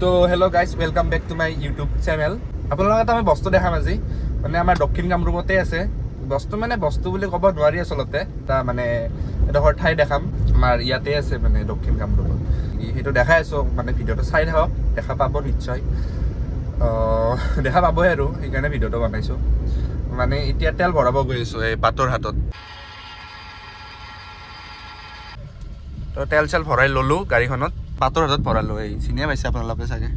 তো hello guys, welcome back to my YouTube channel. আপোনালোক এটা মই বস্তু দেখাম আজি, মানে আমাৰ দক্ষিণ কামৰূপতে আছে বস্তু, মানে বস্তু বুলি ক'ব নোৱাৰি আচলতে, এটা মানে এডোখৰ ঠাই দেখাম, আমাৰ ইয়াতে আছে মানে দক্ষিণ কামৰূপত। সেইটো দেখাই আছোঁ, মানে ভিডিঅ'টো চাই থাকক, দেখা পাব নিশ্চয়, দেখা পাবই আৰু, সেইকাৰণে ভিডিঅ'টো বনাইছোঁ। মানে এতিয়া তেল ভৰাব গৈ আছোঁ এই বাটৰ হাতত। তো তেল চেল ভৰাই ল'লোঁ গাড়ীখনত, বাটৰ হাতত ভৰালোঁ, এই চিনিয়ে পাইছে আপোনালোকে চাগে।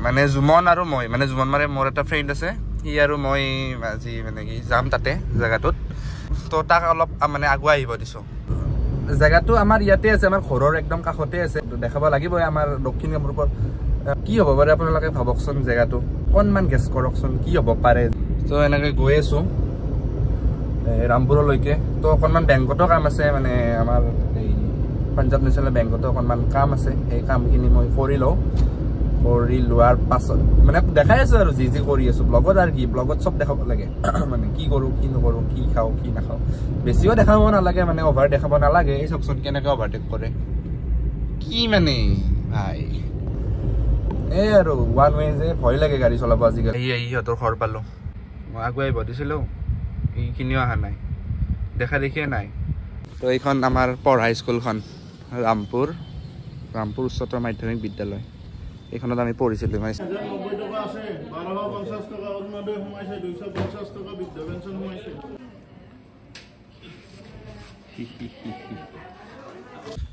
মানে জুমন আৰু মই, মানে জুমন মানে মোৰ এটা ফ্ৰেণ্ড আছে, সি আৰু মই আজি মানে কি যাম তাতে জেগাটোত। তো তাক অলপ মানে আগুৱাই আহিব দিছোঁ। জেগাটো আমাৰ ইয়াতে আছে, আমাৰ ঘৰৰ একদম কাষতে আছে, দেখাব লাগিবই। আমাৰ দক্ষিণ কামৰূপৰ কি হ'ব পাৰে আপোনালোকে ভাবকচোন, জেগাটো অকণমান গেছ কৰকচোন কি হ'ব পাৰে। তো এনেকৈ গৈ আছোঁ ৰামপুৰলৈকে। তো অকণমান বেংকতো কাম আছে, মানে আমাৰ এই পাঞ্জাৱ নেশ্যনেল বেংকতো অকণমান কাম আছে, সেই কামখিনি মই কৰি লওঁ। কৰি লোৱাৰ পাছত মানে দেখাই আছোঁ আৰু যি যি কৰি আছোঁ ব্লগত, আৰু কি ব্লগত চব দেখাব লাগে, মানে কি কৰোঁ কি নকৰোঁ, কি খাওঁ কি নাখাওঁ, বেছিও দেখাব নালাগে, মানে অভাৰ দেখাব নালাগে। এই চাওকচোন কেনেকৈ অভাৰটেক কৰে, কি মানে ভাই, এই আৰু ওৱান ৱে যে ভয় লাগে গাড়ী চলাব আজিকালি। এই সিহঁতৰ ঘৰ পালোঁ, মই আগুৱাই আহিব দিছিলোঁ, এইখিনিও অহা নাই, দেখা দেখিয়ে নাই। তো এইখন আমাৰ পঢ়া স্কুলখন, ৰামপুৰ, ৰামপুৰ উচ্চতৰ মাধ্যমিক বিদ্যালয়, এইখনত আমি পঢ়িছিলোঁ। মানে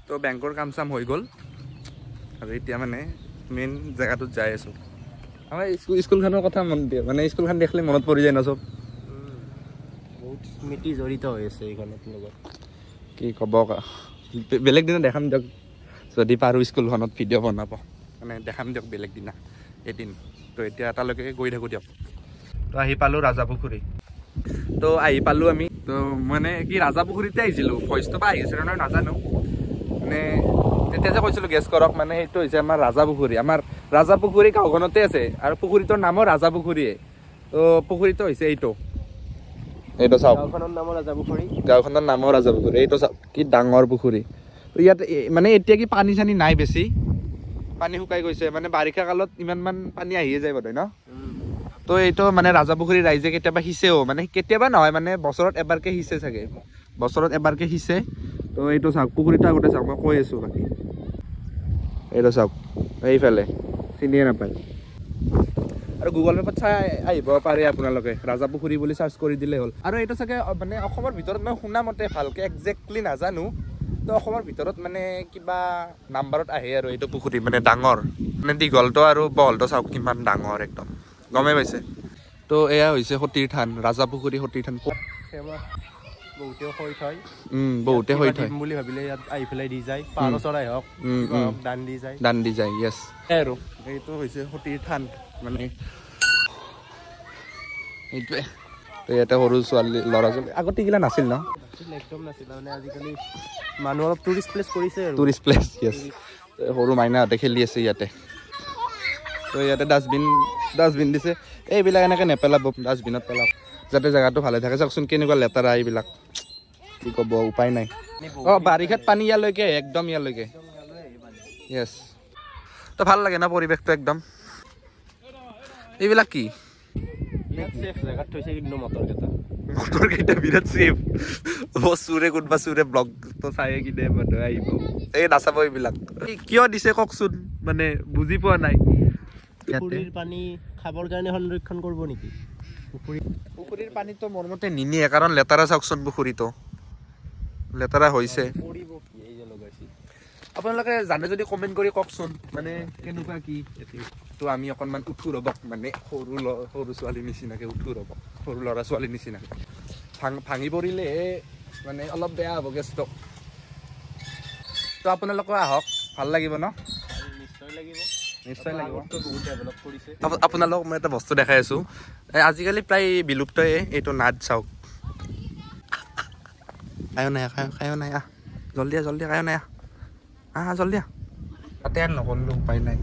তো বেংকৰ কাম চাম হৈ গ'ল, আৰু এতিয়া মানে মেইন জেগাটোত যাই আছোঁ। আমাৰ স্কুলখনৰ কথা মন দিয়ে, মানে স্কুলখন দেখিলে মনত পৰি যায় ন চব, বহুত স্মৃতি জড়িত হৈ আছে এইখনৰ লগত। কি ক'ব, বেলেগ দিনা দেখাম দিয়ক, যদি পাৰোঁ স্কুলখনত ভিডিঅ' বনাব, মানে দেখাম দিয়ক বেলেগ দিনা এদিন। তো এতিয়া তালৈকে গৈ থাকোঁ দিয়ক। তো আহি পালোঁ ৰাজাপুখুৰী, তো আহি পালোঁ আমি। তো মানে কি ৰাজাপুখুৰীতে আহিছিলোঁ, ভইচটো বা আহিছিলে নহয় নাজানো, মানে তেতিয়া যে কৈছিলোঁ গেছ কৰক, মানে সেইটো হৈছে আমাৰ ৰাজাপুখুৰী। আমাৰ ৰাজাপুখুৰী গাঁওখনতে আছে, আৰু পুখুৰীটোৰ নামো ৰাজাপুখুৰীয়ে। তো পুখুৰীটো হৈছে এইটো, এইটো চাওক, গাঁওখনৰ নামো ৰাজাপুখুৰী, গাঁওখনৰ নামো ৰাজাপুখুৰী। এইটো চাওক কি ডাঙৰ পুখুৰী। ইয়াত মানে এতিয়া কি পানী চানী নাই, বেছি পানী শুকাই গৈছে, মানে বাৰিষা কালত ইমানমান পানী আহিয়ে যায় বোধহয় ন। তো এইটো মানে ৰাজাপুখুৰী ৰাইজে কেতিয়াবা সিঁচেও, মানে কেতিয়াবা নহয়, মানে বছৰত এবাৰকে সিঁচে চাগে, বছৰত এবাৰকে সিঁচে। তো এইটো চাওক পুখুৰীটো আগতে চাওক, মই কৈ আছোঁ বাকী। এইটো চাওক এইফালে চিনিয়ে নাপায়, আৰু গুগল মেপত চাই আহিব পাৰে আপোনালোকে, ৰাজাপুখুৰী বুলি চাৰ্চ কৰি দিলেই হ'ল। আৰু এইটো চাগে মানে অসমৰ ভিতৰত, মই শুনা মতে ভালকৈ একজেক্টলি নাজানো, তো অসমৰ ভিতৰত মানে কিবা নাম্বাৰত আহে আৰু এইটো পুখুৰী, মানে ডাঙৰ, মানে দীঘলটো আৰু বহলটো চাওক কিমান ডাঙৰ, একদম গমেই পাইছে। তো এয়া হৈছে সতীৰ থান, ৰাজাপুখুৰী সতীৰ থান। বহুতেও হৈ থয়, বহুতে হৈ থয় বুলি ভাবিলে ইয়াত আহি পেলাই দি যায়, পাৰ চৰাই হওক দান দি যায়, দান দি যায়, য়েছ। আৰু এইটো হৈছে সতীৰ থান, মানে এইটোৱে। তো ইয়াতে সৰু ছোৱালী ল'ৰা ছোৱালী আগতে এইগিলা নাছিল ন, একদম নাছিল, মানে আজিকালি মানুহ অলপ টুৰিষ্ট প্লেচ কৰিছে আৰু, টুৰিষ্ট প্লেচ, য়েছ। সৰু মাইনাহঁতে খেলি আছে ইয়াতে। তো ইয়াতে ডাষ্টবিন, ডাষ্টবিন দিছে, এইবিলাক এনেকৈ নেপেলাব, ডাষ্টবিনত পেলাব যাতে জেগাটো ভালে থাকে। চাওকচোন কেনেকুৱা লেতেৰা এইবিলাক, কি ক'ব উপায় নাই। অঁ বাৰিষাত পানী ইয়ালৈকে, একদম ইয়ালৈকে, য়েছ। তো ভাল লাগে ন পৰিৱেশটো একদম। এইবিলাক কি মটৰ কেইটা বিৰাট ছেফ, চোৰে কোনোবা চোৰে ব্লগটো চাই কিনে মানুহে আহিব, এই নাচাব এইবিলাক। কিয় দিছে কওকচোন, মানে বুজি পোৱা নাই। পুখুৰীৰ পানী খাবৰ কাৰণে সংৰক্ষণ কৰিব নেকি? পুখুৰীৰ পানীটো মোৰ মতে নিনিয়ে, কাৰণ লেতেৰা চাওকচোন, পুখুৰীটো লেতেৰা হৈছে। আপোনালোকে জানে যদি কমেণ্ট কৰি কওকচোন, মানে কেনেকুৱা কি। তো আমি অকণমান উঠো ৰ'বক, মানে সৰু সৰু ছোৱালীৰ নিচিনাকৈ উঠো ৰ'বক, সৰু ল'ৰা ছোৱালীৰ নিচিনাকৈ। ভাঙি পৰিলেহে মানে অলপ বেয়া হ'ব গেছটো। তো আপোনালোকেও আহক, ভাল লাগিব ন? নিশ্চয় লাগিব, নিশ্চয় লাগিব। বহুত ডেভেলপ কৰিছে। আপোনালোকক মই এটা বস্তু দেখাই আছোঁ, আজিকালি প্ৰায় বিলুপ্তই এইটো নাদ চাওক। খায়ো নাই, খায়ো নাই, আহ জলদি জলদি, খায়ো নাই, আহ জলদি আহ। তাতে আৰু নকৰিলোঁ, উপায় নাই।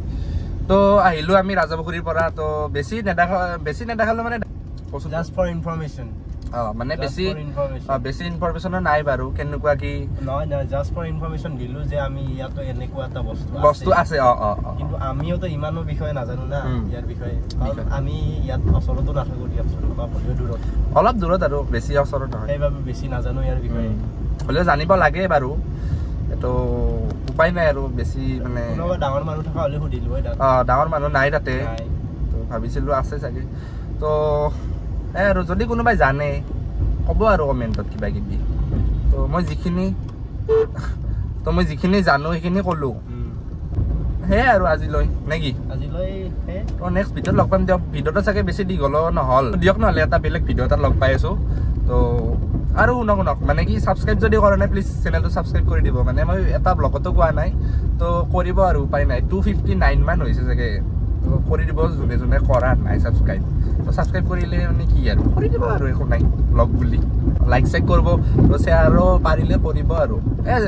তো আহিলোঁ আমি ৰাজাপুখুৰীৰ পৰা। তো বেছি নেদেখা, বেছি নেদেখালোঁ মানে জাষ্ট ফৰ ইনফৰমেশ্যন, মানে বেছি বেছি ইনফৰমেশ্যনো নাই বাৰু, কেনেকুৱা কি নহয় নহয়, জাষ্ট ফৰ ইনফৰমেশ্যন দিলো যে আমি ইয়াতো এনেকুৱা এটা বস্তু আছে। কিন্তু আমিওতো ইমানো বিষয়ে নাজানো না ইয়াৰ বিষয়ে, কাৰণ আমি ইয়াত ওচৰতো নাথাকো দিয়কচোন, অলপ দূৰত, অলপ দূৰত আৰু বেছি ওচৰত নহয়, সেইবাবে বেছি নাজানো ইয়াৰ বিষয়ে। হ'লেও জানিব লাগে বাৰু, এইটো উপায় নাই আৰু বেছি মানে কোনোবা ডাঙৰ মানুহ থকা হ'লে সুধিলো হয়। ডাঙৰ মানুহ নাই তাতে, তো ভাবিছিলোঁ আছে চাগে। তো এই আৰু যদি কোনোবাই জানে ক'ব আৰু কমেণ্টত কিবা কিবি। তো মই যিখিনি জানো সেইখিনি ক'লোঁ, সেয়াই আৰু আজিলৈ নে কি? আজিলৈ তো নেক্সট ভিডিঅ'ত লগ পাম দিয়ক। ভিডিঅ'টো চাগে বেছি দীঘলো নহ'ল দিয়ক, নহ'লে এটা বেলেগ ভিডিঅ' এটাত লগ পাই আছোঁ। তো আৰু শুনক শুনক, মানে কি ছাবস্ক্ৰাইব যদি কৰা নাই প্লিজ চেনেলটো ছাবস্ক্ৰাইব কৰি দিব। মানে মই এটা ব্লগতো কোৱা নাই, তো কৰিব আৰু উপায় নাই। 259 মান হৈছে চাগে, তো কৰি দিব যোনে যোনে কৰা নাই ছাবস্ক্ৰাইব। তো ছাবস্ক্ৰাইব কৰিলে মানে কি আৰু কৰি দিব আৰু, একো নাই ব্লগ বুলি। লাইক চাইক কৰিব, তো শ্বেয়াৰো পাৰিলে কৰিব আৰু, এই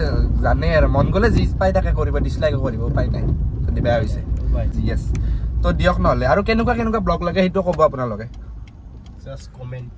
জানে আৰু মন গ'লে যি পাই তাকে কৰিব, ডিছলাইকো কৰিব, উপায় নাই যদি বেয়া হৈছে। য়েছ, তো দিয়ক নহ'লে। আৰু কেনেকুৱা কেনেকুৱা ব্লগ লাগে সেইটো ক'ব আপোনালোকে, জাষ্ট কমেণ্ট।